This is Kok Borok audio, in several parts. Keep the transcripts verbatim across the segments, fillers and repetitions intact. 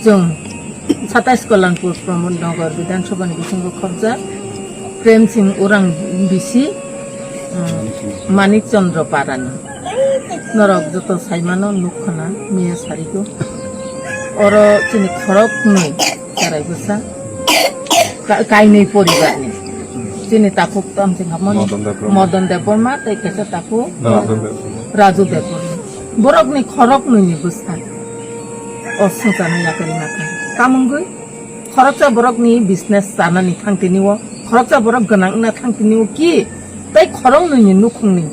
Chwng satais Kalanpur Pramod Nagar Bidhan Sabha ni bisingo khobjak Prem Singh Orang bisi, um, Manik Chandra Parani. Norok joto saimano nuk khna miya sarigo. Oro chini khorok nwi cherai bwsa. Ka-, kainwi poribarni. Chini takhuk tong chini hamoni Madan Debbarma. Madan Debbarma tei kaisa takhuk Raju Debbarma. Raju Debbarma. Borokni khorok nwi ni bwsa. O swngcharno yakarwi nakha. Tamungwi khoroksa borokni business chanani thang tini o, khoroksa borok gwnang wngna thang tini o ki tei khorok nwi ni nukhungni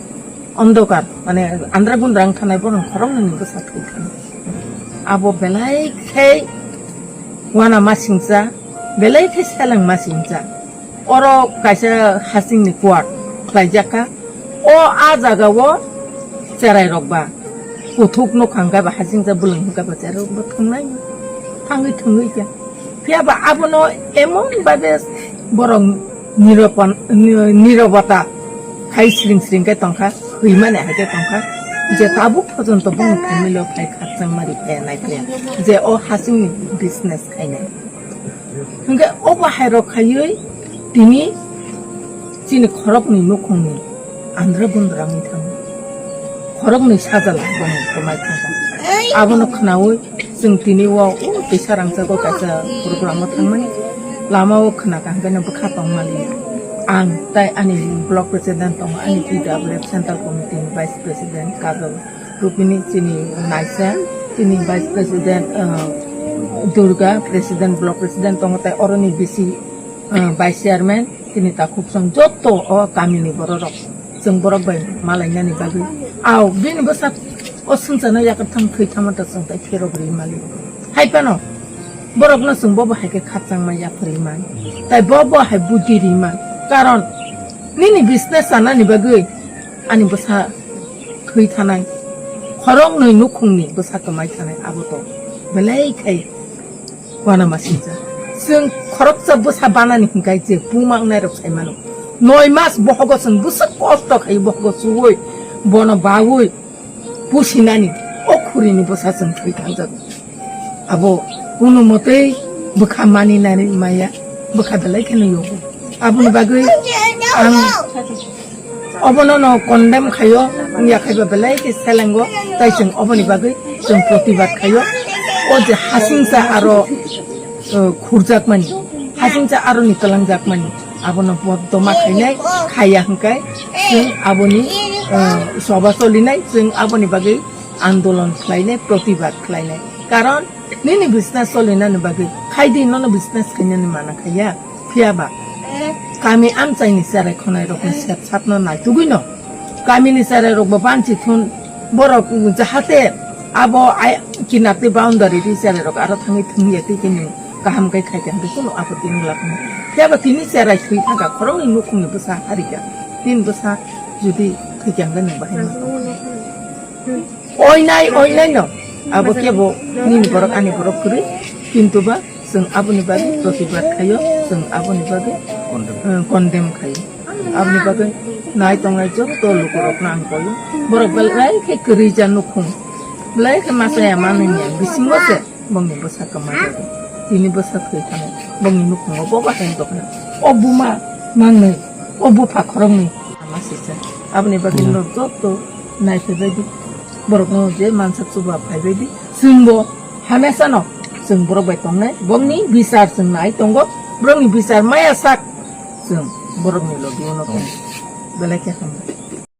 ondokar, mane andra gundra wng thanai borok khorok nwi ni bwsa thwi thani. Abo belai khe wana masingcha, belai khe seleng masingcha. Oro kaisa hasingni court khlaijak kha. O a jaga o cherai rok ba kuthuk nukhang khe ba hasingcha bwlwng hwnkhe ba cherai rok bo thangnai, thangwi thwngwi khe. Phiya ba abono emon babe borok niropan-, ni-, nirobota khai sring sring khe tongkha, hwimani hai khe tongkha, je tabuk pojonto bongni family o khai khakchangma ri phaya nai phaya, je o hasingni business khainai. Hwnkhe o bahai rok khaiwi tini chini khoroknwi nukhungni andra gundra wngwi thango. Khoroknwi sajla bongni kwmai thangkha. Abono khnaui chwng tini o, o twisa rangchago kaisa program o thangmani. Lama o khna kaham khe no bwkha tongmani. Ang tai ani block president tongo, ani P W F central committee ni vice president Kajol Rupini chini naisa, chini vice president, ah, Durga president, block president tongo, tai oroni bisi, ah, vice chairman, chini takhuk song joto o kamini bororok, chwng borok bai malainani bagwi. Au, bini bwsa o swngcharno yakartham thwitham ta chwng tai pherok ri mali. Hai phano, borokno chwng bobo hai khe khakchangma yapharwi man, tai bobo hai budi ri man. Karon, nini business chanani bagwi ani bwsa thwi thanai, khoroknwi nukhungni bwsa kwmai thanai, abo to belai khai wana masingcha. Chwng khoroksa bwsa banani hwnkhe je buma wngnai rok sai mano. Noi mas bohogo chwng bwswk kosto khai bohogo chuwi bono bawi pusinani o khurini bwsa chwng thwi thangjak. Abo kunu motwi bwkha mani nani maya, bwkha belai kheno yogo. Aboni bagwi ang obono no condemn khayo, wngya khaiba belai khe selengo, tai chwng oboni bagwi chwng protibad khayo. O je hasingcha aro, uh, khurjakmani, hasingcha aroni twlangjakmani, abono bodoma khainai, khaiya hwnkhe chwng aboni, uh, soba solinai, chwng aboni bagwi andolon khlainai, protibad khlainai. Karon nini business solinani bagwi khaidi, nono business khainani mana khaiya. Phiya ba kami amchaini cherai khonai rokni sep sapno naitugwi no, kamini cherai rok bo banchi thun, borok jahate abo ai kinatwi boundary ri cherai rok aro thangwi thwngya tei kini kaham kai khai tang kuno abo tini lakno. Phiya ba tini cherai thwi thangka khoroknwi nukhungni bwsa harika, tini bwsa judi thwi kang le nang bahai ma tong. Oinai, oinai no. Abo kebo nini borok, ani borok kwrwi. Kintu ba chwng aboni bagwi protibad khaio, chwng aboni bagwi, eh, condemn khaio. Aboni bagwi nai tongnai joto lukurokno ang koio. Borok belai khe kwrwi ja nukhung. Belai khe masa ya manwi ya bisingo se bongni bwsa kwmajagwi. Tini bwsa thwi thangwi bongni nukhungo boba heng tongkha. O buma mangnwi, o bupha khoroknwi. Ama sisa. Aboni bagwi norok joto naiphaibaidi. Borokno je mansak chuba phaibaidi. Chwngbo hamesano chwng borok bai tongnai. Bongni bichar chwng nai tongo. Borokni bichar maya sak chwng borokni logio no tongo. Belai khe hambai.